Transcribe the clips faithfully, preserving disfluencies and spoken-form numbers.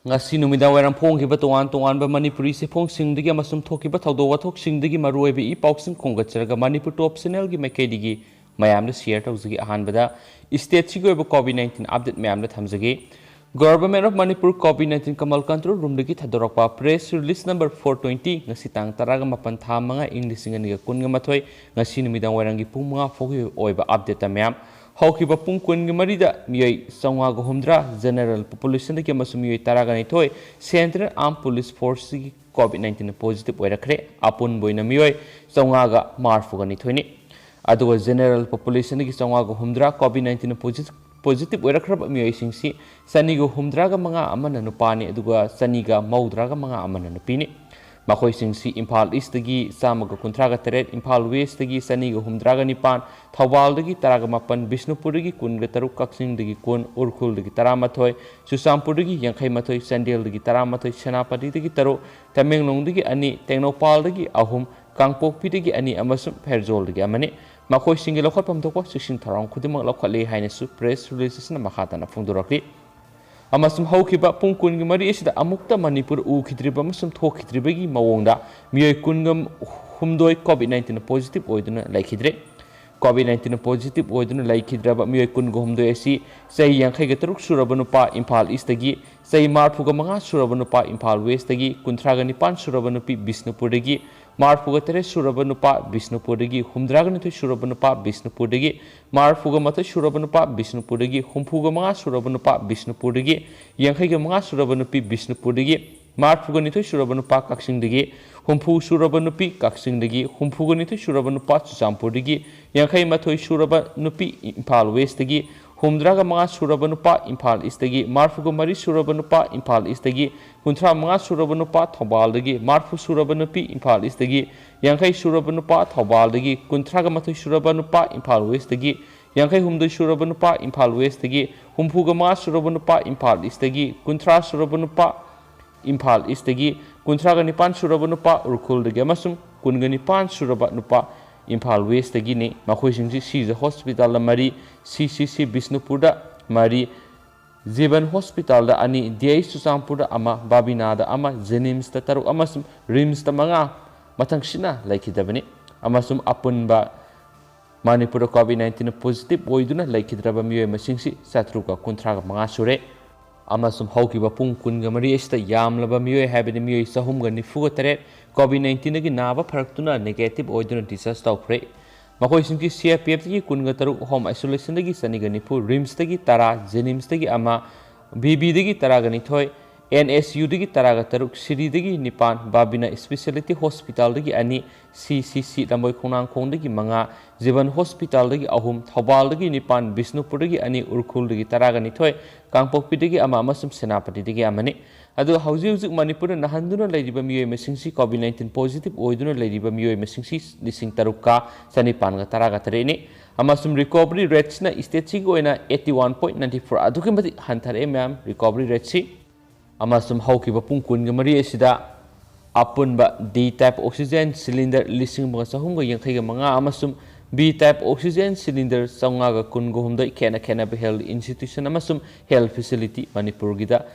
ꯉꯁꯤ ꯅꯨꯃꯤꯗꯥꯡ ꯋꯥꯏꯔꯝ ꯐꯣꯡꯈꯤꯕ ꯇꯣꯉꯥꯟ ꯇꯣꯉꯥꯟꯕ ꯃꯅꯤꯄꯨꯔꯤ ꯆꯦꯐꯣꯡꯁꯤꯡꯗꯒꯤ ꯑꯃꯁꯨꯡ ꯊꯣꯛꯈꯤꯕ ꯊꯧꯗꯣꯛ ꯋꯥꯊꯣꯛꯁꯤꯡꯗꯒꯤ ꯃꯔꯨꯑꯣꯏꯕ ꯏ ꯄꯥꯎꯁꯤꯡ ꯈꯣꯝꯒꯠꯆꯔꯒ ꯃꯅꯤꯄꯨꯔ ꯇꯣꯞ ꯆꯦꯅꯦꯜꯒꯤ ꯃꯥꯏꯀꯩꯗꯒꯤ ꯃꯌꯥꯝꯗ ꯁꯤꯌꯔ ꯇꯧꯖꯒꯦ꯫ ꯑꯍꯥꯟꯕꯗ ꯁ꯭ꯇꯦꯠꯁꯤꯒꯤ ꯑꯣꯏꯕ ꯀꯣꯚꯤꯗ ꯅꯥꯏꯟꯇꯤꯟ ꯑꯞꯗꯦꯠ ꯃꯌꯥꯝꯗ ꯊꯝꯖꯒꯦ꯫ Government of Manipur covid nineteen command control ꯔꯨꯝꯗꯒꯤ ꯊꯥꯗꯣꯔꯛꯄ press release number four twenty, ꯉꯁꯤ ꯇꯥꯡ ꯇꯔꯥꯒ ꯃꯥꯄꯟ, ꯊꯥ ꯃꯉꯥ, ꯏꯪ ꯂꯤꯁꯤꯡ ꯑꯅꯤꯒ ꯀꯨꯟꯒ ꯃꯥꯊꯣꯏ, ꯉꯁꯤ ꯅꯨꯃꯤꯗꯥꯡ ꯋꯥꯏꯔꯝꯒꯤ ꯄꯨꯡ ꯃꯉꯥ ꯐꯥꯎꯒꯤ ꯑꯣꯏꯕ ꯑꯞꯗꯦꯠꯇ ꯃꯌꯥꯝ꯫ ꯍꯧꯈꯤꯕ ꯄꯨꯡ ꯀꯨꯟꯒ ꯃꯔꯤꯗ ꯃꯤꯑꯣꯏ ꯆꯥꯝꯃꯉꯥꯒ ꯍꯨꯝꯗ꯭ꯔꯥ ꯖꯦꯅꯔꯦꯜ ꯄꯣꯄꯨꯂꯦꯁꯟꯗꯒꯤ ꯑꯃꯁꯨꯡ ꯃꯤꯑꯣꯏ ꯇꯔꯥꯒ ꯅꯤꯊꯣꯏ ꯁꯦꯟꯇ꯭ꯔꯦꯜ ꯑꯥꯔꯝ ꯄꯨꯂꯤꯁ ꯐꯣꯔꯁꯀꯤ ꯀꯣꯚꯤꯗ ꯅꯥꯏꯟꯇꯤꯟ ꯄꯣꯖꯤꯇꯤꯚ ꯑꯣꯏꯔꯛꯈ꯭ꯔꯦ꯫ ꯑꯄꯨꯟꯕ ꯑꯣꯏꯅ ꯃꯤꯑꯣꯏ ꯆꯥꯝꯃꯉꯥꯒ ꯃꯔꯤꯐꯨꯒ ꯅꯤꯊꯣꯏꯅꯤ꯫ ꯑꯗꯨꯒ ꯖꯦꯅꯔꯦꯜ ꯄꯣꯄꯨꯂꯦꯁꯟꯗꯒꯤ ꯆꯥꯝꯃꯉꯥꯒ ꯍꯨꯝꯗ꯭ꯔꯥ ꯀꯣꯚꯤꯗ ꯅꯥꯏꯟꯇꯤꯟ ꯄꯣꯖꯤꯇꯤꯚ ꯑꯣꯏꯔꯛꯈ꯭ꯔꯕ ꯃꯤꯑꯣꯏꯁꯤꯡꯁꯤ ꯆꯅꯤꯒ ꯍꯨꯝꯗ꯭ꯔꯥꯒ ꯃꯉꯥ ꯑꯃꯅ ꯅꯨꯄꯥꯅꯤ, ꯑꯗꯨꯒ ꯆꯅꯤꯒ ꯃꯧꯗ꯭ꯔꯥꯒ ꯃꯉꯥ ꯑꯃꯅ ꯅꯨꯄꯤꯅꯤ꯫ ꯃꯈꯣꯏꯁꯤꯡꯁꯤ ꯏꯝꯐꯥꯜ ꯏꯁꯇꯒꯤ ꯆꯥꯝꯃꯒ ꯀꯨꯟꯊ꯭ꯔꯥꯒ ꯇꯔꯦꯠ, ꯏꯝꯐꯥꯜ ꯋꯦꯁꯇꯒꯤ ꯆꯅꯤꯒ ꯍꯨꯝꯗ꯭ꯔꯥꯒ ꯅꯤꯄꯥꯟ, ꯊꯧꯕꯥꯜꯗꯒꯤ ꯇꯔꯥꯒ ꯃꯥꯄꯟ, ꯕꯤꯁꯅꯨꯄꯨꯔꯗꯒꯤ ꯀꯨꯟꯒ ꯇꯔꯨꯛ, ꯀꯛꯆꯤꯡꯗꯒꯤ ꯀꯨꯟ, ꯎꯈ꯭ꯔꯨꯜꯗꯒꯤ ꯇꯔꯥꯃꯥꯊꯣꯏ, ꯆꯨꯔꯆꯥꯟꯄꯨꯔꯗꯒꯤ ꯌꯥꯡꯈꯩ ꯃꯥꯊꯣꯏ, ꯆꯥꯟꯗꯦꯜꯗꯒꯤ ꯇꯔꯥꯃꯥꯊꯣꯏ, ꯁꯦꯅꯥꯄꯇꯤꯗꯒꯤ ꯇꯔꯨꯛ, ꯇꯃꯦꯡꯂꯣꯡꯗꯒꯤ ꯑꯅꯤ, ꯇꯦꯡꯅꯧꯄꯥꯜꯗꯒꯤ ꯑꯍꯨꯝ, ꯀꯥꯡꯄꯣꯛꯄꯤꯗꯒꯤ ꯑꯅꯤ ꯑꯃꯁꯨꯡ ꯐꯦꯔꯖꯣꯜꯗꯒꯤ ꯑꯃꯅꯤ꯫ ꯃꯈꯣꯏꯁꯤꯡꯒꯤ ꯂꯧꯈꯠꯐꯝ ꯊꯣꯛꯄ ꯆꯦꯛꯁꯤꯟ ꯊꯧꯔꯥꯡ ꯈꯨꯗꯤꯡꯃꯛ ꯂꯧꯈꯠꯂꯦ ꯍꯥꯏꯅꯁꯨ ꯄ꯭ꯔꯦꯁ ꯔꯤꯂꯤꯁ ꯑꯁꯤꯅ ꯃꯈꯥ ꯇꯥꯅ ꯐꯣꯡꯗꯣꯔꯛꯂꯤ꯫ ꯑꯃꯁꯨꯡ ꯍꯧꯈꯤꯕ ꯄꯨꯡ ꯀꯨꯟꯒ ꯃꯔꯤ ꯑꯁꯤꯗ ꯑꯃꯨꯛꯇ ꯃꯅꯤꯄꯨꯔ ꯎꯈꯤꯗ꯭ꯔꯤꯕ ꯑꯃꯁꯨꯡ ꯊꯣꯛꯈꯤꯗ꯭ꯔꯤꯕꯒꯤ ꯃꯑꯣꯡꯗ ꯃꯤꯑꯣꯏ ꯀꯨꯟꯒ ꯍꯨꯝꯗꯣꯏ ꯀꯣꯚꯤꯗ ꯅꯥꯏꯟꯇꯤꯟ ꯄꯣꯖꯤꯇꯤꯚ ꯑꯣꯏꯗꯨꯅ ꯂꯩꯈꯤꯗ꯭ꯔꯦ꯫ ꯀꯣꯚꯤꯗ ꯅꯥꯏꯟꯇꯤꯟ ꯄꯣꯖꯤꯇꯤꯚ ꯑꯣꯏꯗꯨꯅ ꯂꯩꯈꯤꯗ꯭ꯔꯕ ꯃꯤꯑꯣꯏ ꯀꯨꯟꯒ ꯍꯨꯝꯗꯣꯏ ꯑꯁꯤ ꯆꯍꯤ ꯌꯥꯡꯈꯩꯒ ꯇꯔꯨꯛ ꯁꯨꯔꯕ ꯅꯨꯄꯥ ꯏꯝꯐꯥꯜ ꯏꯁꯇꯒꯤ, ꯆꯍꯤ ꯃꯔꯤꯐꯨꯒ ꯃꯉꯥ ꯁꯨꯔꯕ ꯅꯨꯄꯥ ꯏꯝꯐꯥꯜ ꯋꯦꯁꯇꯒꯤ, ꯀꯨꯟꯊ꯭ꯔꯥꯒ ꯅꯤꯄꯥꯟ ꯁꯨꯔꯕ ꯅꯨꯄꯤ ꯕꯤꯁꯅꯨꯄꯨꯔꯗꯒꯤ, ꯃꯔꯤꯐꯨꯒ ꯇꯔꯦꯠ ꯁꯨꯔꯕ ꯅꯨꯄꯥ ꯕꯤꯁꯅꯨꯄꯨꯔꯗꯒꯤ, ꯍꯨꯝꯗ꯭ꯔꯥꯒ ꯅꯤꯊꯣꯏ ꯁꯨꯔꯕ ꯅꯨꯄꯥ ꯕꯤꯁꯅꯨꯄꯨꯔꯗꯒꯤ, ꯃꯔꯤꯐꯨꯒ ꯃꯥꯊꯣꯏ ꯁꯨꯔꯕ ꯅꯨꯄꯥ ꯕꯤꯁꯅꯨꯄꯨꯔꯗꯒꯤ, ꯍꯨꯝꯐꯨꯒ ꯃꯉꯥ ꯁꯨꯔꯕ ꯅꯨꯄꯥ ꯕꯤꯁꯅꯨꯄꯨꯔꯗꯒꯤ, ꯌꯥꯡꯈꯩꯒ ꯃꯉꯥ ꯁꯨꯔꯕ ꯅꯨꯄꯤ ꯕꯤꯁꯅꯨꯄꯨꯔꯗꯒꯤ, ꯃꯔꯤꯐꯨꯒ ꯅꯤꯊꯣꯏ ꯁꯨꯔꯕ ꯅꯨꯄꯥ ꯀꯛꯆꯤꯡꯗꯒꯤ, ꯍꯨꯝꯐꯨ ꯁꯨꯔꯕ ꯅꯨꯄꯤ ꯀꯛꯆꯤꯡꯗꯒꯤ, ꯍꯨꯝꯐꯨꯒ ꯅꯤꯊꯣꯏ ꯁꯨꯔꯕ ꯅꯨꯄꯥ ꯆꯨꯔꯆꯥꯟꯄꯨꯔꯗꯒꯤ, ꯌꯥꯡꯈꯩ ꯃꯥꯊꯣꯏ ꯁꯨꯔꯕ ꯅꯨꯄꯤ ꯏꯝꯐꯥꯜ ꯋꯦꯁꯇꯒꯤ, ꯍꯨꯝꯗ꯭ꯔꯥꯒ ꯃꯉꯥ ꯁꯨꯔꯕ ꯅꯨꯄꯥ ꯏꯝꯐꯥꯜ ꯏꯁꯇꯒꯤ, ꯃꯔꯤꯐꯨꯒ ꯃꯔꯤ ꯁꯨꯔꯕ ꯅꯨꯄꯥ ꯏꯝꯐꯥꯜ ꯏꯁꯇꯒꯤ, ꯀꯨꯟꯊ꯭ꯔꯥ ꯃꯉꯥ ꯁꯨꯔꯕ ꯅꯨꯄꯥ ꯊꯧꯕꯥꯜꯗꯒꯤ, ꯃꯔꯤꯐꯨ ꯁꯨꯔꯕ ꯅꯨꯄꯤ ꯏꯝꯐꯥꯜ ꯏꯁꯇꯒꯤ, ꯌꯥꯡꯈꯩ ꯁꯨꯔꯕ ꯅꯨꯄꯥ ꯊꯧꯕꯥꯜꯗꯒꯤ, ꯀꯨꯟꯊ꯭ꯔꯥꯒ ꯃꯥꯊꯣꯏ ꯁꯨꯔꯕ ꯅꯨꯄꯥ ꯏꯝꯐꯥꯜ ꯋꯦꯁꯇꯒꯤ, ꯌꯥꯡꯈꯩ ꯍꯨꯝꯗꯣꯏ ꯁꯨꯔꯕ ꯅꯨꯄꯥ ꯏꯝꯐꯥꯜ ꯋꯦꯁꯇꯒꯤ, ꯍꯨꯝꯐꯨꯒ ꯃꯉꯥ ꯁꯨꯔꯕ ꯅꯨꯄꯥ ꯏꯝꯐꯥꯜ ꯏꯁꯇꯒꯤ, ꯀꯨꯟꯊ꯭ꯔꯥ ꯁꯨꯔꯕ ꯅꯨꯄꯥ ꯏꯝꯐꯥꯜ ꯏꯁꯇꯒꯤ, ꯀꯨꯟꯊ꯭ꯔꯥꯒ ꯅꯤꯄꯥꯟ ꯁꯨꯔꯕ ꯅꯨꯄꯥ ꯎꯈ꯭ꯔꯨꯜꯗꯒꯤ ꯑꯃꯁꯨꯡ ꯀꯨꯟꯒ ꯅꯤꯄꯥꯟ ꯁꯨꯔꯕ ꯅꯨꯄꯥ ꯏꯝꯐꯥꯜ ꯋꯦꯁꯇꯒꯤꯅꯤ꯫ ꯃꯈꯣꯏꯁꯤꯡꯁꯤ ꯁꯤꯖ ꯍꯣꯁꯄꯤꯇꯥꯜꯗ ꯃꯔꯤ, ꯁꯤ ꯁꯤ ꯁꯤ ꯕꯤꯁꯅꯨꯄꯨꯔꯗ ꯃꯔꯤ, ꯖꯤꯕꯟ ꯍꯣꯁꯄꯤꯇꯥꯜꯗ ꯑꯅꯤ, ꯗꯤ ꯑꯩꯆ ꯆꯨꯔꯆꯥꯟꯄꯨꯔꯗ ꯑꯃ, ꯕꯥꯕꯤꯅꯥꯗ ꯑꯃ, ꯖꯦꯅꯤꯝꯁꯇ ꯇꯔꯨꯛ ꯑꯃꯁꯨꯡ ꯔꯤꯝꯁꯇ ꯃꯉꯥ ꯃꯊꯪꯁꯤꯠꯅ ꯂꯩꯈꯤꯗꯕꯅꯤ꯫ ꯑꯃꯁꯨꯡ ꯑꯄꯨꯟꯕ ꯃꯅꯤꯄꯨꯔꯗ ꯀꯣꯚꯤꯗ ꯅꯥꯏꯟꯇꯤꯟ ꯄꯣꯖꯤꯇꯤꯚ ꯑꯣꯏꯗꯨꯅ ꯂꯩꯈꯤꯗ꯭ꯔꯕ ꯃꯤꯑꯣꯏ ꯃꯁꯤꯡꯁꯤ ꯆꯥꯇ꯭ꯔꯨꯛꯀ ꯀꯨꯟꯊ꯭ꯔꯥꯒ ꯃꯉꯥ ꯁꯨꯔꯦ꯫ ꯑꯃꯁꯨꯡ ꯍꯧꯈꯤꯕ ꯄꯨꯡ ꯀꯨꯟꯒ ꯃꯔꯤ ꯑꯁꯤꯗ ꯌꯥꯝꯂꯕ ꯃꯤꯑꯣꯏ, ꯍꯥꯏꯕꯗꯤ ꯃꯤꯑꯣꯏ ꯆꯍꯨꯝꯒ ꯅꯤꯐꯨꯒ ꯇꯔꯦꯠ ꯀꯣꯚꯤꯗ ꯅꯥꯏꯟꯇꯤꯟꯗꯒꯤ ꯅꯥꯕ ꯐꯔꯛꯇꯨꯅ ꯅꯦꯒꯦꯇꯤꯚ ꯑꯣꯏꯗꯨꯅ ꯗꯤꯁꯆꯥꯔꯖ ꯇꯧꯈ꯭ꯔꯦ꯫ ꯃꯈꯣꯏꯁꯤꯡꯁꯤ ꯁꯤ ꯑꯥꯏ ꯄꯤ ꯑꯦꯐꯇꯒꯤ ꯀꯨꯟꯒ ꯇꯔꯨꯛ, ꯍꯣꯝ ꯑꯥꯏꯁꯣꯂꯦꯁꯟꯗꯒꯤ ꯆꯅꯤꯒ ꯅꯤꯐꯨ, ꯔꯤꯝꯁꯇꯒꯤ ꯇꯔꯥ, ꯖꯦꯅꯤꯝꯁꯇꯒꯤ ꯑꯃ, ꯕꯤ ꯕꯤꯗꯒꯤ ꯇꯔꯥꯒ ꯅꯤꯊꯣꯏ, ꯑꯦꯟ ꯑꯦꯁ ꯌꯨꯗꯒꯤ ꯇꯔꯥꯒ ꯇꯔꯨꯛ, ꯁꯤꯔꯤꯗꯒꯤ ꯅꯤꯄꯥꯟ, ꯕꯥꯕꯤꯅꯥ ꯏꯁꯄꯤꯁꯤꯌꯦꯂꯤꯇꯤ ꯍꯣꯁꯄꯤꯇꯥꯜꯗꯒꯤ ꯑꯅꯤ, ꯁꯤ ꯁꯤ ꯁꯤ ꯂꯝꯕꯣꯏ ꯈꯣꯡꯅꯥꯡꯈꯣꯡꯗꯒꯤ ꯃꯉꯥ, ꯖꯤꯕꯟ ꯍꯣꯁꯄꯤꯇꯥꯜꯗꯒꯤ ꯑꯍꯨꯝ, ꯊꯧꯕꯥꯜꯗꯒꯤ ꯅꯤꯄꯥꯟ, ꯕꯤꯁꯅꯨꯄꯨꯔꯗꯒꯤ ꯑꯅꯤ, ꯎꯈ꯭ꯔꯨꯜꯗꯒꯤ ꯇꯔꯥꯒ ꯅꯤꯊꯣꯏ, ꯀꯥꯡꯄꯣꯛꯄꯤꯗꯒꯤ ꯑꯃ ꯑꯃꯁꯨꯡ ꯁꯦꯅꯥꯄꯇꯤꯗꯒꯤ ꯑꯃꯅꯤ꯫ ꯑꯗꯨꯒ ꯍꯧꯖꯤꯛ ꯍꯧꯖꯤꯛ ꯃꯅꯤꯄꯨꯔꯗ ꯅꯥꯍꯟꯗꯨꯅ ꯂꯩꯔꯤꯕ ꯃꯤꯑꯣꯏ ꯃꯁꯤꯡꯁꯤ, ꯀꯣꯚꯤꯗ ꯅꯥꯏꯟꯇꯤꯟ ꯄꯣꯖꯤꯇꯤꯚ ꯑꯣꯏꯗꯨꯅ ꯂꯩꯔꯤꯕ ꯃꯤꯑꯣꯏ ꯃꯁꯤꯡꯁꯤ ꯂꯤꯁꯤꯡ ꯇꯔꯨꯛꯀ ꯆꯅꯤꯄꯥꯟꯒ ꯇꯔꯥꯒ ꯇꯔꯦꯠꯅꯤ꯫ ꯑꯃꯁꯨꯡ ꯔꯤꯀꯣꯚꯔꯤ ꯔꯦꯠꯁꯤꯅ ꯁ꯭ꯇꯦꯠꯁꯤꯒꯤ ꯑꯣꯏꯅ eighty one point ninety four, ꯑꯗꯨꯛꯀꯤ ꯃꯇꯤꯛ ꯍꯟꯊꯔꯛꯑꯦ ꯃꯌꯥꯝ, ꯔꯤꯀꯣꯚꯔꯤ ꯔꯦꯠꯁꯤ꯫ ꯑꯃꯁꯨꯡ ꯍꯧꯈꯤꯕ ꯄꯨꯡ ꯀꯨꯟꯒ ꯃꯔꯤ ꯑꯁꯤꯗ ꯑꯄꯨꯟꯕ ꯗꯤ ꯇꯥꯏꯞ ꯑꯣꯛꯁꯤꯖꯦꯟ ꯁꯤꯂꯤꯟꯗꯔ ꯂꯤꯁꯤꯡ ꯑꯃꯒ ꯆꯍꯨꯝꯒ ꯌꯥꯡꯈꯩꯒ ꯃꯉꯥ ꯑꯃꯁꯨꯡ ꯕꯤ ꯇꯥꯏꯞ ꯑꯣꯛꯁꯤꯖꯦꯟ ꯁꯤꯂꯤꯟꯗꯔ ꯆꯥꯝꯃꯉꯥꯒ ꯀꯨꯟꯒ ꯍꯨꯝꯗꯣꯏ ꯈꯦꯠꯅ ꯈꯦꯠꯅꯕ ꯍꯦꯜꯊ ꯏꯟꯁꯇꯤꯇ꯭ꯌꯨꯁꯟ ꯑꯃꯁꯨꯡ ꯍꯦꯜꯊ ꯐꯦꯁꯤꯂꯤꯇꯤ ꯃꯅꯤꯄꯨꯔꯒꯤꯗ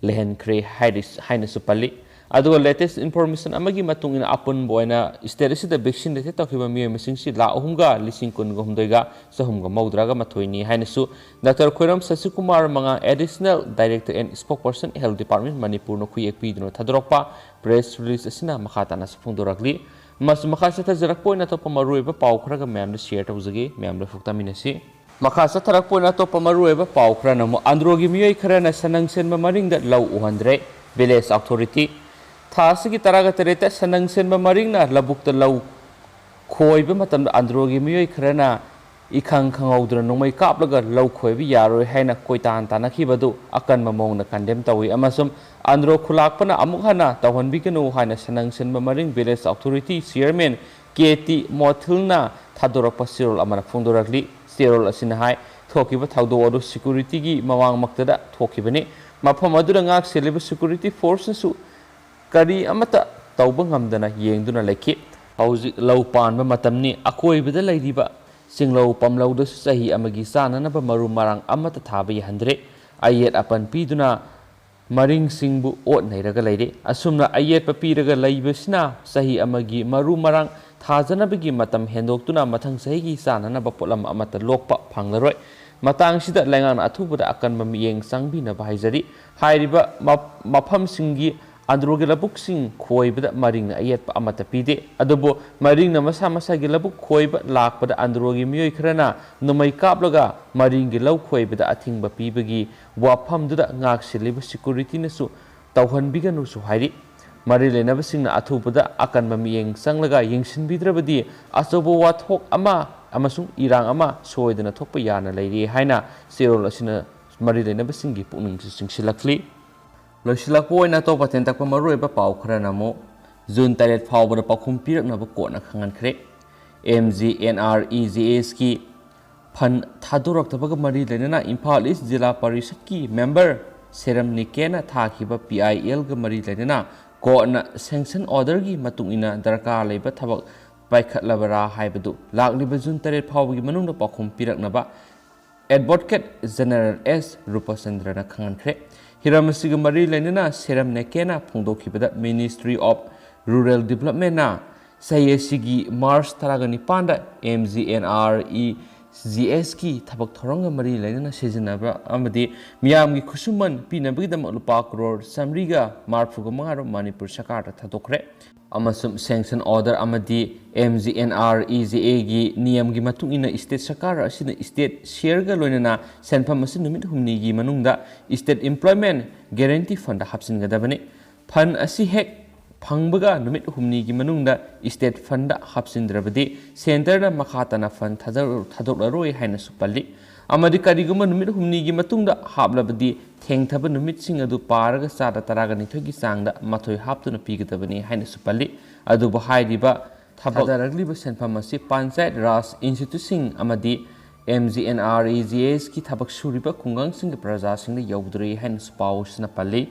ꯂꯩꯍꯟꯈ꯭ꯔꯦ ꯍꯥꯏꯔꯤ-, ꯍꯥꯏꯅꯁꯨ ꯄꯜꯂꯤ꯫ ꯑꯗꯨꯒ ꯂꯦꯇꯦꯁ ꯏꯟꯐꯣꯔꯃꯦꯁꯟ ꯑꯃꯒꯤ ꯃꯇꯨꯡ ꯏꯟꯅ, ꯑꯄꯨꯟꯕ ꯑꯣꯏꯅ ꯁ꯭ꯇꯦꯠ ꯑꯁꯤꯗ ꯚꯦꯛꯁꯤꯅꯦꯇꯦꯗ ꯇꯧꯈꯤꯕ ꯃꯤꯑꯣꯏ ꯃꯁꯤꯡꯁꯤ ꯂꯥꯈ ꯑꯍꯨꯝꯒ ꯂꯤꯁꯤꯡ ꯀꯨꯟꯒ ꯍꯨꯝꯗꯣꯏꯒ ꯆꯍꯨꯝꯒ ꯃꯧꯗ꯭ꯔꯥꯒ ꯃꯥꯊꯣꯏꯅꯤ ꯍꯥꯏꯅꯁꯨ ꯗꯥꯛꯇꯔ ꯈꯣꯏꯔꯝ ꯁꯁꯤꯀꯨꯃꯥꯔ ꯃꯉꯥꯡ, additional director N spokesperson, health department, ꯃꯅꯤꯄꯨꯔꯅ ꯈꯨꯌꯦꯛ ꯄꯤꯗꯨꯅ ꯊꯥꯗꯣꯔꯛꯄ ꯄ꯭ꯔꯦꯁ ꯔꯤꯂꯤꯖ ꯑꯁꯤꯅ ꯃꯈꯥ ꯇꯥꯅꯁꯨ ꯐꯣꯡꯗꯣꯔꯛꯂꯤ꯫ ꯑꯃꯁꯨꯡ ꯃꯈꯥ ꯆꯠꯊꯖꯔꯛꯄ ꯑꯣꯏꯅ ꯑꯇꯣꯞꯄ ꯃꯔꯨꯑꯣꯏꯕ ꯄꯥꯎ ꯈꯔꯒ ꯃꯌꯥꯝꯗ ꯁꯤꯌꯔ ꯇꯧꯖꯒꯦ꯫ ꯃꯌꯥꯝ ꯂꯣꯏꯐꯥꯎ ꯇꯥꯃꯤꯟꯅꯁꯤ꯫ ꯃꯈꯥ ꯆꯠꯊꯔꯛꯄ ꯑꯣꯏꯅ ꯑꯇꯣꯞꯄ ꯃꯔꯨꯑꯣꯏꯕ ꯄꯥꯎ ꯈꯔꯅ ꯑꯃꯨꯛ, ꯑꯟꯗ꯭ꯔꯣꯒꯤ ꯃꯤꯑꯣꯏ ꯈꯔꯅ ꯁꯅꯪ ꯁꯦꯟꯕ ꯃꯔꯤꯡꯗ ꯂꯧ ꯎꯍꯟꯗ꯭ꯔꯦ, ꯚꯤꯂꯦꯖ ꯑꯣꯊꯣꯔꯤꯇꯤ꯫ ꯊꯥ ꯑꯁꯤꯒꯤ ꯇꯔꯥꯒ ꯇꯔꯦꯠꯇ ꯁꯅꯪ ꯁꯦꯟꯕ ꯃꯔꯤꯡꯅ ꯂꯧꯕꯨꯛꯇ ꯂꯧ ꯈꯣꯏꯕ ꯃꯇꯝꯗ ꯑꯟꯗ꯭ꯔꯣꯒꯤ ꯃꯤꯑꯣꯏ ꯈꯔꯅ ꯏꯈꯪ ꯈꯪꯍꯧꯗꯅ ꯅꯣꯡꯃꯩ ꯀꯥꯞꯂꯒ ꯂꯧ ꯈꯣꯏꯕ ꯌꯥꯔꯣꯏ ꯍꯥꯏꯅ ꯀꯣꯏꯇꯥꯟ ꯇꯥꯟꯅꯈꯤꯕꯗꯨ ꯑꯀꯟꯕ ꯃꯑꯣꯡꯗ ꯀꯟꯗꯦꯝ ꯇꯧꯏ ꯑꯃꯁꯨꯡ ꯑꯟꯗ꯭ꯔꯣ ꯈꯨꯂꯥꯛꯄꯅ ꯑꯃꯨꯛ ꯍꯟꯅ ꯇꯧꯍꯟꯕꯤꯒꯅꯨ ꯍꯥꯏꯅ ꯁꯅꯪ ꯁꯦꯟꯕ ꯃꯔꯤꯡ ꯚꯤꯂꯦꯖ ꯑꯣꯊꯣꯔꯤꯇꯤ ꯆꯤꯌꯔꯃꯦꯟ ꯀꯦ ꯇꯤ ꯃꯣꯊꯤꯜꯅ ꯊꯥꯗꯣꯔꯛꯄ ꯆꯦꯔꯣꯜ ꯑꯃꯅ ꯐꯣꯡꯗꯣꯔꯛꯂꯤ꯫ ꯆꯦꯔꯣꯜ ꯑꯁꯤꯅ ꯍꯥꯏ, ꯊꯣꯛꯈꯤꯕ ꯊꯧꯗꯣꯛ ꯑꯗꯨ ꯁꯦꯀ꯭ꯌꯨꯔꯤꯇꯤꯒꯤ ꯃꯃꯥꯡꯃꯛꯇꯗ ꯊꯣꯛꯈꯤꯕꯅꯤ꯫ ꯃꯐꯝ ꯑꯗꯨꯗ ꯉꯥꯛ ꯁꯦꯜꯂꯤꯕ ꯁꯦꯀ꯭ꯌꯨꯔꯤꯇꯤ ꯐꯣꯔꯁꯅꯁꯨ ꯀꯔꯤ ꯑꯃꯠꯇ ꯇꯧꯕ ꯉꯝꯗꯅ ꯌꯦꯡꯗꯨꯅ ꯂꯩꯈꯤ꯫ ꯍꯧꯖꯤꯛ ꯂꯧ ꯄꯥꯟꯕ ꯃꯇꯝꯅꯤ꯫ ꯑꯀꯣꯏꯕꯗ ꯂꯩꯔꯤꯕ ꯆꯤꯡꯂꯧ ꯄꯥꯝꯂꯧꯗꯁꯨ ꯆꯍꯤ ꯑꯃꯒꯤ ꯆꯥꯅꯅꯕ ꯃꯔꯨ ꯃꯔꯥꯡ ꯑꯃꯠꯇ ꯊꯥꯕ ꯌꯥꯍꯟꯗ꯭ꯔꯦ꯫ ꯑꯌꯦꯠ ꯑꯄꯟ ꯄꯤꯗꯨꯅ ꯃꯔꯤꯡꯁꯤꯡꯕꯨ ꯑꯣꯠ ꯅꯩꯔꯒ ꯂꯩꯔꯦ꯫ ꯑꯁꯨꯝꯅ ꯑꯌꯦꯠꯄ ꯄꯤꯔꯒ ꯂꯩꯕꯁꯤꯅ ꯆꯍꯤ ꯑꯃꯒꯤ ꯃꯔꯨ ꯃꯔꯥꯡ ꯊꯥꯖꯅꯕꯒꯤ ꯃꯇꯝ ꯍꯦꯟꯗꯣꯛꯇꯨꯅ ꯃꯊꯪ ꯆꯍꯤꯒꯤ ꯆꯥꯅꯅꯕ ꯄꯣꯠꯂꯝ ꯑꯃꯠꯇ ꯂꯣꯛꯄ ꯐꯪꯂꯔꯣꯏ꯫ ꯃꯇꯥꯡꯁꯤꯗ ꯂꯩꯉꯥꯛꯅ ꯑꯊꯨꯕꯗ ꯑꯀꯟꯕ ꯃꯤꯠꯌꯦꯡ ꯆꯪꯕꯤꯅꯕ ꯍꯥꯏꯖꯔꯤ꯫ ꯍꯥꯏꯔꯤꯕ ꯃ-, ꯃꯐꯝꯁꯤꯡꯒꯤ ꯑꯟꯗ꯭ꯔꯣꯒꯤ ꯂꯧꯕꯨꯛꯁꯤꯡ ꯈꯣꯏꯕꯗ ꯃꯔꯤꯡꯅ ꯑꯌꯦꯠꯄ ꯑꯃꯠꯇ ꯄꯤꯗꯦ꯫ ꯑꯗꯨꯕꯨ ꯃꯔꯤꯡꯅ ꯃꯁꯥ ꯃꯁꯥꯒꯤ ꯂꯧꯕꯨꯛ ꯈꯣꯏꯕ ꯂꯥꯛꯄꯗ ꯑꯟꯗ꯭ꯔꯣꯒꯤ ꯃꯤꯑꯣꯏ ꯈꯔꯅ ꯅꯣꯡꯃꯩ ꯀꯥꯞꯂꯒ ꯃꯔꯤꯡꯒꯤ ꯂꯧ ꯈꯣꯏꯕꯗ ꯑꯊꯤꯡꯕ ꯄꯤꯕꯒꯤ ꯋꯥꯐꯝꯗꯨꯗ ꯉꯥꯛꯁꯦꯜꯂꯤꯕ ꯁꯦꯀ꯭ꯌꯨꯔꯤꯇꯤꯅꯁꯨ ꯇꯧꯍꯟꯕꯤꯒꯅꯨꯁꯨ ꯍꯥꯏꯔꯤ꯫ ꯃꯔꯤ ꯂꯩꯅꯕꯁꯤꯡꯅ ꯑꯊꯨꯕꯗ ꯑꯀꯟꯕ ꯃꯤꯠꯌꯦꯡ ꯆꯪꯂꯒ ꯌꯦꯡꯁꯤꯟꯕꯤꯗ꯭ꯔꯕꯗꯤ ꯑꯆꯧꯕ ꯋꯥꯊꯣꯛ ꯑꯃ ꯑꯃꯁꯨꯡ ꯏꯔꯥꯡ ꯑꯃ ꯁꯣꯏꯗꯅ ꯊꯣꯛꯄ ꯌꯥꯅ ꯂꯩꯔꯤ ꯍꯥꯏꯅ ꯆꯦꯔꯣꯜ ꯑꯁꯤꯅ ꯃꯔꯤ ꯂꯩꯅꯕꯁꯤꯡꯒꯤ ꯄꯨꯛꯅꯤꯡꯁꯨ ꯆꯤꯡꯁꯤꯜꯂꯛꯂꯤ꯫ ꯂꯣꯏꯁꯤꯜꯂꯛꯄ ꯑꯣꯏꯅ ꯑꯇꯣꯞꯄ ꯇꯦꯟꯇꯛꯄ ꯃꯔꯨꯑꯣꯏꯕ ꯄꯥꯎ ꯈꯔꯅ ꯑꯃꯨꯛ ꯖꯨꯟ ꯇꯔꯦꯠ ꯐꯥꯎꯕꯗ ꯄꯥꯎꯈꯨꯝ ꯄꯤꯔꯛꯅꯕ ꯀꯣꯔꯠꯅ ꯈꯪꯍꯟꯈ꯭ꯔꯦ꯫ M G N R E G ꯑꯦꯁꯀꯤ ꯐꯟ ꯊꯥꯗꯣꯔꯛꯇꯕꯒ ꯃꯔꯤ ꯂꯩꯅꯅ ꯏꯝꯐꯥꯜ ꯏꯁ ꯖꯤꯂꯥ ꯄꯔꯤꯁꯠꯀꯤ ꯃꯦꯝꯕꯔ ꯁꯦꯔꯝ ꯅꯤꯀꯦꯅ ꯊꯥꯈꯤꯕ ꯄꯤ ꯑꯥꯏ ꯑꯦꯜꯒ ꯃꯔꯤ ꯂꯩꯅꯅ ꯀꯣꯔꯠꯅ ꯁꯦꯡꯁꯟ ꯑꯣꯔꯗꯔꯒꯤ ꯃꯇꯨꯡ ꯏꯟꯅ ꯗꯔꯀꯥꯔ ꯂꯩꯕ ꯊꯕꯛ ꯄꯥꯏꯈꯠꯂꯕꯔꯥ ꯍꯥꯏꯕꯗꯨ ꯂꯥꯛꯂꯤꯕ ꯖꯨꯟ ꯇꯔꯦꯠ ꯐꯥꯎꯕꯒꯤ ꯃꯅꯨꯡꯗ ꯄꯥꯎꯈꯨꯝ ꯄꯤꯔꯛꯅꯕ ꯑꯦꯗꯚꯣꯀꯦꯠ ꯖꯦꯅꯔꯦꯜ ꯑꯦꯁ ꯔꯨꯄꯆꯟꯗ꯭ꯔꯅ ꯈꯪꯍꯟꯈ꯭ꯔꯦ꯫ ꯍꯤꯔꯝ ꯑꯁꯤꯒ ꯃꯔꯤ ꯂꯩꯅꯅ ꯁꯦꯔꯝ ꯅꯦꯀꯦꯅ ꯐꯣꯡꯗꯣꯛꯈꯤꯕꯗ Ministry of Rural Developmentꯅ ꯆꯍꯤ ꯑꯁꯤꯒꯤ ꯃꯥꯔꯆ ꯇꯔꯥꯒ ꯅꯤꯄꯥꯟꯗ M G N R E G ꯑꯦꯁꯀꯤ ꯊꯕꯛ ꯊꯧꯔꯝꯒ ꯃꯔꯤ ꯂꯩꯅꯅ ꯁꯤꯖꯤꯟꯅꯕ ꯑꯃꯗꯤ ꯃꯤꯌꯥꯝꯒꯤ ꯈꯨꯠꯁꯨꯃꯟ ꯄꯤꯅꯕꯒꯤꯗꯃꯛ ꯂꯨꯄꯥ ꯀ꯭ꯔꯣꯔ ꯆꯥꯃꯔꯤꯒ ꯃꯔꯤꯐꯨꯒ ꯃꯉꯥ ꯔꯣꯝ ꯃꯅꯤꯄꯨꯔ ꯁꯔꯀꯥꯔꯗ ꯊꯥꯗꯣꯛꯈ꯭ꯔꯦ꯫ ꯑꯃꯁꯨꯡ ꯁꯦꯡꯁꯟ ꯑꯣꯔꯗꯔ ꯑꯃꯗꯤ M G N R E G ꯑꯦꯒꯤ ꯅꯤꯌꯝꯒꯤ ꯃꯇꯨꯡ ꯏꯟꯅ ꯁ꯭ꯇꯦꯠ ꯁꯔꯀꯥꯔ ꯑꯁꯤꯅ ꯁ꯭ꯇꯦꯠ ꯁꯤꯌꯔꯒ ꯂꯣꯏꯅꯅ ꯁꯦꯟꯐꯝ ꯑꯁꯤ ꯅꯨꯃꯤꯠ ꯍꯨꯝꯅꯤꯒꯤ ꯃꯅꯨꯡꯗ ꯁ꯭ꯇꯦꯠ ꯑꯦꯝꯄ꯭ꯂꯣꯏꯃꯦꯟ ꯒꯦꯔꯦꯟꯇꯤ ꯐꯟꯗ ꯍꯥꯞꯆꯤꯟꯒꯗꯕꯅꯤ꯫ ꯐꯟ ꯑꯁꯤ ꯍꯦꯛ ꯐꯪꯕꯒ ꯅꯨꯃꯤꯠ ꯍꯨꯝꯅꯤꯒꯤ ꯃꯅꯨꯡꯗ ꯁ꯭ꯇꯦꯠ ꯐꯟꯗ ꯍꯥꯞꯆꯤꯟꯗ꯭ꯔꯕꯗꯤ ꯁꯦꯟꯇꯔꯅ ꯃꯈꯥ ꯇꯥꯅ ꯐꯟ ꯊꯥꯗ-, ꯊꯥꯗꯣꯛꯂꯔꯣꯏ ꯍꯥꯏꯅꯁꯨ ꯄꯜꯂꯤ꯫ ꯑꯃꯗꯤ ꯀꯔꯤꯒꯨꯝꯕ ꯅꯨꯃꯤꯠ ꯍꯨꯝꯅꯤꯒꯤ ꯃꯇꯨꯡꯗ ꯍꯥꯞꯂꯕꯗꯤ ꯊꯦꯡꯊꯕ ꯅꯨꯃꯤꯠꯁꯤꯡ ꯑꯗꯨ ꯄꯥꯔꯒ ꯆꯥꯗ ꯇꯔꯥꯒ ꯅꯤꯊꯣꯏꯒꯤ ꯆꯥꯡꯗ ꯃꯊꯣꯏ ꯍꯥꯞꯇꯨꯅ ꯄꯤꯒꯗꯕꯅꯤ ꯍꯥꯏꯅꯁꯨ ꯄꯜꯂꯤ꯫ ꯑꯗꯨꯕꯨ ꯍꯥꯏꯔꯤꯕ ꯊꯥꯗꯔꯛꯂꯤꯕ ꯁꯦꯟꯐꯝ ꯑꯁꯤ ꯄꯟꯆꯥꯌꯠ ꯔꯥꯖ ꯏꯟꯁꯇꯤꯇ꯭ꯌꯨꯠꯁꯤꯡ ꯑꯃꯗꯤ M G N R E G ꯑꯦꯁꯀꯤ ꯊꯕꯛ ꯁꯨꯔꯤꯕ ꯈꯨꯡꯒꯪꯁꯤꯡꯒꯤ ꯄ꯭ꯔꯖꯥꯁꯤꯡꯗ ꯌꯧꯗ꯭ꯔꯤ ꯍꯥꯏꯅꯁꯨ ꯄꯥꯎꯁꯤꯅ ꯄꯜꯂꯤ꯫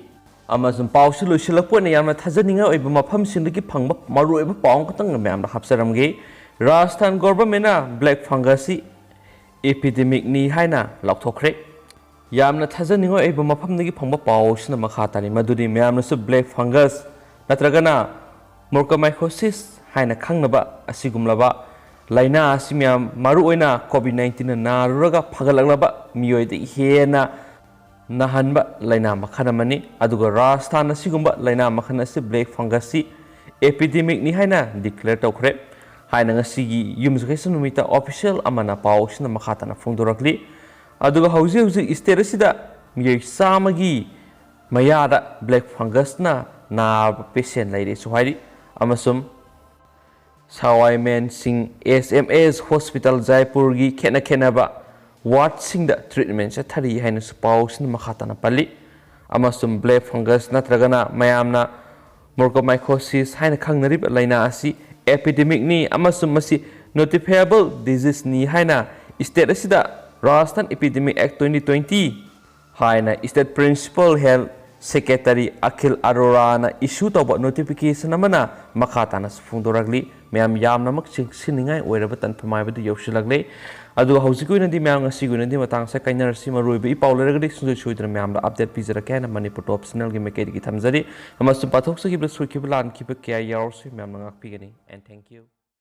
ꯑꯃꯁꯨꯡ ꯄꯥꯎꯁꯤ ꯂꯣꯏꯁꯤꯜꯂꯛꯄ ꯑꯣꯏꯅ ꯌꯥꯝꯅ ꯊꯥꯖꯅꯤꯡꯉꯥꯏ ꯑꯣꯏꯕ ꯃꯐꯝꯁꯤꯡꯗꯒꯤ ꯐꯪꯕ ꯃꯔꯨꯑꯣꯏꯕ ꯄꯥꯎ ꯑꯃꯈꯛꯇꯪ ꯃꯌꯥꯝꯗ ꯍꯥꯞꯆꯔꯝꯒꯦ꯫ ꯔꯥꯖꯁꯊꯥꯟ ꯒꯣꯚꯔꯟꯃꯦꯟꯅ ꯕ꯭ꯂꯦꯛ ꯐꯪꯒꯁꯁꯤ ꯏꯄꯤꯗꯦꯃꯤꯛꯅꯤ ꯍꯥꯏꯅ ꯂꯥꯎꯊꯣꯛꯈ꯭ꯔꯦ꯫ ꯌꯥꯝꯅ ꯊꯥꯖꯅꯤꯡꯉꯥꯏ ꯑꯣꯏꯕ ꯃꯐꯝꯗꯒꯤ ꯐꯪꯕ ꯄꯥꯎꯁꯤꯅ ꯃꯈꯥ ꯇꯥꯔꯤ, ꯃꯗꯨꯗꯤ ꯃꯌꯥꯝꯅꯁꯨ black fungus ꯅꯠꯇ꯭ꯔꯒꯅ mucormycosis ꯍꯥꯏꯅ ꯈꯪꯅꯕ ꯑꯁꯤꯒꯨꯝꯂꯕ ꯂꯥꯏꯅꯥ ꯑꯁꯤ ꯃꯌꯥꯝ, ꯃꯔꯨꯑꯣꯏꯅ COVID nineteenꯅ ꯅꯥꯔꯨꯔꯒ ꯐꯒꯠꯂꯛꯂꯕ ꯃꯤꯑꯣꯏꯗ ꯍꯦꯟꯅ ꯅꯥꯍꯟꯕ ꯂꯥꯏꯅꯥ ꯃꯈꯜ ꯑꯃꯅꯤ꯫ ꯑꯗꯨꯒ ꯔꯥꯖꯁꯊꯥꯟ ꯑꯁꯤꯒꯨꯝꯕ ꯂꯥꯏꯅꯥ ꯃꯈꯜ ꯑꯁꯤ black fungusꯁꯤ epidemicꯅꯤ ꯍꯥꯏꯅ declare ꯇꯧꯈ꯭ꯔꯦ ꯍꯥꯏꯅ ꯉꯁꯤꯒꯤ ꯌꯨꯝꯁꯥꯀꯩꯁꯥ ꯅꯨꯃꯤꯠꯇ official ꯑꯃꯅ ꯄꯥꯎꯁꯤꯅ ꯃꯈꯥ ꯇꯥꯅ ꯐꯣꯡꯗꯣꯔꯛꯂꯤ꯫ ꯑꯗꯨꯒ ꯍꯧꯖꯤꯛ ꯍꯧꯖꯤꯛ state ꯑꯁꯤꯗ ꯃꯤꯑꯣꯏ ꯆꯥꯝꯃꯒꯤ ꯃꯌꯥꯗ black fungusꯅ ꯅꯥꯕ patient ꯂꯩꯔꯦꯁꯨ ꯍꯥꯏꯔꯤ꯫ ꯑꯃꯁꯨꯡ ꯁꯋꯥꯏ ꯃꯦꯟ ꯁꯤꯡ S M S Hospital ꯖꯥꯏꯄꯨꯔꯒꯤ ꯈꯦꯠꯅ ꯈꯦꯠꯅꯕ wardꯁꯤꯡꯗ treatment ꯆꯠꯊꯔꯤ ꯍꯥꯏꯅꯁꯨ ꯄꯥꯎꯁꯤꯅ ꯃꯈꯥ ꯇꯥꯅ ꯄꯜꯂꯤ꯫ ꯑꯃꯁꯨꯡ black fungus ꯅꯠꯇ꯭ꯔꯒꯅ ꯃꯌꯥꯝꯅ mucormycosis ꯍꯥꯏꯅ ꯈꯪꯅꯔꯤꯕ ꯂꯥꯏꯅꯥ ꯑꯁꯤ epidemicꯅꯤ ꯑꯃꯁꯨꯡ ꯃꯁꯤ notifiable diseaseꯅꯤ ꯍꯥꯏꯅ state ꯑꯁꯤꯗ Rajasthan Epidemic Act twenty twenty ꯍꯥꯏꯅ state principal health secretary ꯑꯈꯤꯜ ꯑꯔꯣꯔꯥꯅ issue ꯇꯧꯕ notification ꯑꯃꯅ ꯃꯈꯥ ꯇꯥꯅꯁꯨ ꯐꯣꯡꯗꯣꯔꯛꯂꯤ꯫ ꯃꯌꯥꯝ ꯌꯥꯝꯅꯃꯛ ꯆꯦꯛꯁꯤꯟꯅꯤꯡꯉꯥꯏ ꯑꯣꯏꯔꯕ ꯇꯥꯟꯐꯝ ꯍꯥꯏꯕꯗꯨ ꯌꯧꯁꯤꯜꯂꯛꯂꯦ꯫ ꯑꯗꯨꯒ ꯍꯧꯖꯤꯛꯀꯤ ꯑꯣꯏꯅꯗꯤ ꯃꯌꯥꯝ ꯉꯁꯤꯒꯤ ꯑꯣꯏꯅꯗꯤ ꯃꯇꯥꯡꯁꯦ ꯀꯥꯏꯅꯔꯁꯤ꯫ ꯃꯔꯨꯑꯣꯏꯕ ꯏ ꯄꯥꯎ ꯂꯩꯔꯒꯗꯤ ꯁꯨꯡꯁꯣꯏ ꯁꯣꯏꯗꯅ ꯃꯌꯥꯝꯗ update ꯄꯤꯖꯔꯛꯀꯦ ꯍꯥꯏꯅ ꯃꯅꯤꯄꯨꯔ ꯇꯣꯞ channelꯒꯤ ꯃꯥꯏꯀꯩꯗꯒꯤ ꯊꯝꯖꯔꯤ꯫ ꯑꯃꯁꯨꯡ ꯄꯥꯊꯣꯛꯆꯈꯤꯕꯗ ꯁꯣꯏꯈꯤꯕ ꯂꯥꯟꯈꯤꯕ ꯀꯌꯥ ꯌꯥꯎꯔꯁꯨ ꯃꯌꯥꯝꯅ ꯉꯥꯛꯄꯤꯒꯅꯤ꯫ And thank you꯫